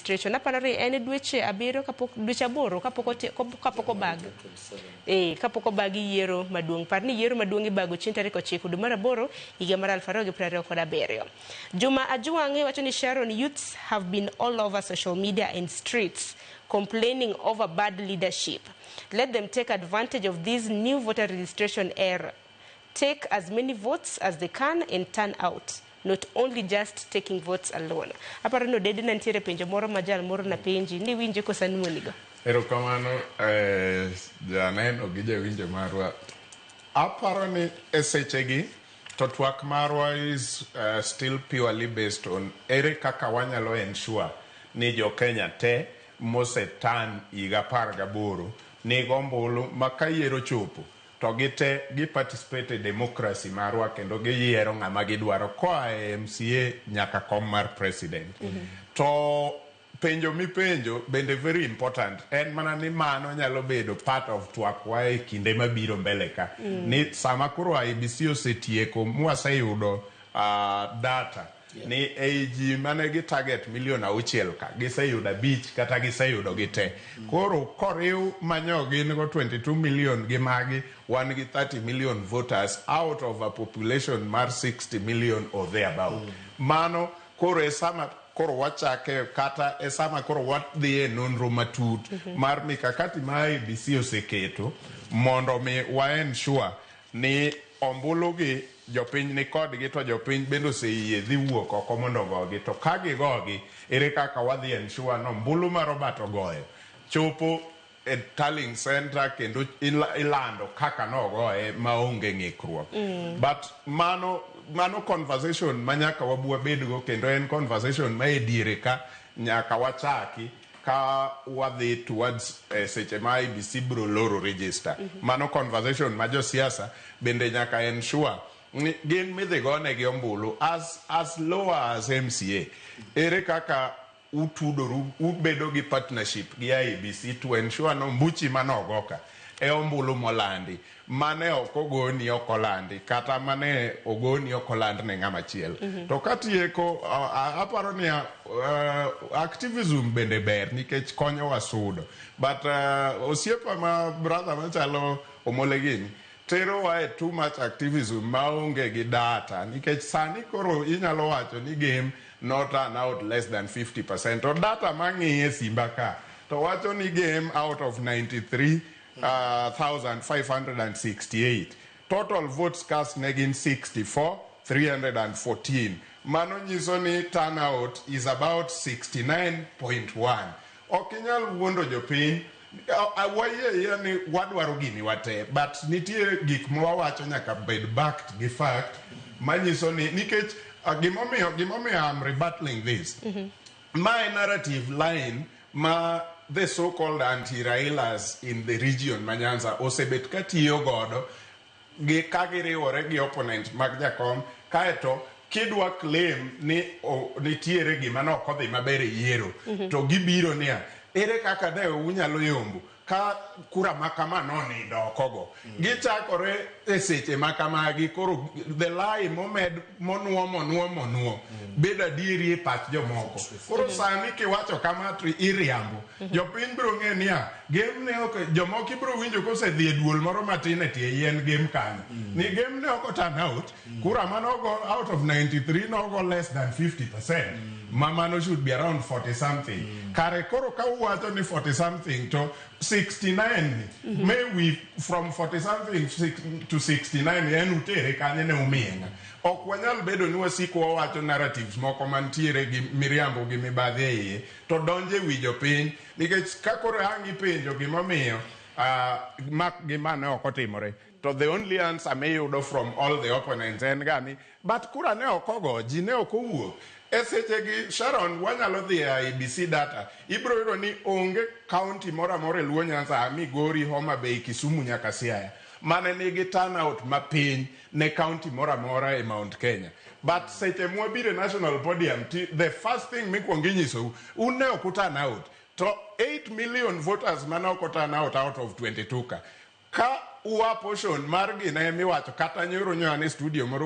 registration. Aparo ni en dweche 7 kapok, dweche 8 kapok obag. Kapok obagi yiero maduong'. Par ni yiero maduong' ibago chieng' tarik 9 dwe mar 8 higa mar 2027. Juma Ajuang' wacho ni Sharon, youths have been all over social media and streets complaining over bad leadership. Let them take advantage of this new voter registration era. Take as many votes as they can and turn out. Not only just taking votes alone. Aparo ni Odede nitiere penjo moro ma jal moro na penji ni winje kosa nuonigo. Erokamano, janeno gi jawinjo marwa. Aparo ni e sechegi to twak marwa is still purely based on ere kaka wanyalo ensure ni jo Kenya te mosetan higa 18 nigo ombulu ma ka yiero chopo to gite gi participate e democracy marwa kendo giyiero ng'ama gidwaro koa e MCA nyaka kom mar president. To penjo mipenjo bende very important, en mana ni mano nyalo bedo part of twakwa e kinde mabiro mbele ka ni sama koro IEBC osetieko mwaseyudo data ni ei ji mane gi target milion 6 ka giseyudo 5 kata giseyudo gi te. Koro koriw manyo gin go 22 million gi magi, wan gi 30 million voters out of a population mar 60 million or thereabout. Mano koro e sama koro wachake kata e sama koro wadhi e nonro matut mar mikakati ma IEBC oseketo mondo mi wa ensure ni ombulu gi jopiny ni kodgi, to jopiny bende oseyie dhi wuok oko mondo ogogi. To ka gigogi, ere kaka wadhi ensure ni ombulu ma Robert ogoyo chopo e tallying center kendo ilando kaka nogoye maonge ng'ikruok? But mano conversation ma nyaka wabu wabedgo, kendo en conversation ma e diere ka nyaka wachaki ka wadhi towards seche ma IEBC biro loro register. Mano conversation ma josiasa bende nyaka ensure ni gin midhi gonegi ombulu as low as MCA. Ere kaka utudoru, ubedo gi partnership gi IEBC to ensure no mbuchi manogo ka e ombulu molandi mane ok ogoni ok olandi, kata mane ogoni ok oland ne ng'ama chielo? To katieko, aparo niya, activism bende ber nikech konyowa sudo, but osiepa ma brother machalo Omole gini terowa e too much activism maonge gi data, nikech sani koro inyalo wacho ni game no turn out less than 50%, to data mang'iye simba ka to wacho ni game out of 93,568 total votes cast ne gin 64 314. Mano nyiso ni turnout is about 69.1. Ok inyal wuondo jopiny. Wayie ayie ni wadwaro gini wate, but nitie gik ma wawacho nyaka bed backed gi fact manyiso ni, nikech gimomiyo I'm rebattling this, my narrative line ma the so called anti-Railas in the region ma Nyanza osebet ka tiyo godo gi ka giriwore gi opponent mag jakom, kaeto kidwa claim ni nitiere gima ne ok odhi maber e yiero, to gibiro niya, ere kaka ne unyalo yombo ka kura ma kama nonindo oko go? Gichakore e seche ma kamagi. Koro the lie momed monuo monuo monuo bedo adieri e pach jomoko. Koro sani kiwacho kama to iriambo, jopiny biro ng'e niya gem ne ok, jomoko ibiro winjo kosedhi e duol moro matin e tie yien gem kanyo ni gem ne ok turn out kura manogo out of 93 nogo less than 50%, ma mano should be around 40 something. Kare koro ka uwacho ni 40 something to 69 ni may we from 40 something to 69 en utere kanye ne umiye ng'a? Ok wanyal bedo ni wasiko wawacho narratives moko mantiere gi miriambo gi mibadhi e iye to donjo e wi jopiny, nikech ka koro ang' ipenjo gimomiyo mak gi ma ne ok otimore, to the only answer miyudo from all the opponents en ga ni but kura ne ok ogo, ji ne ok owuok. E sechegi, Sharon, wanyalo dhi e IEBC data, ibiro yudo ni onge county moro amora e Luo Nyanza, Migori, Homa Bay, Kisumu nyaka Siaya mane nigi turnout mapiny ne county moro amora e Mount Kenya. But seche mwabiro e national podium, ti the first thing mikwongo inyisou, un ne ok uturn out, to 8 million voters mane ok oturn out out of 22 ka ua portion mar gine miwacho kata nyoro nyoa ne studio moro.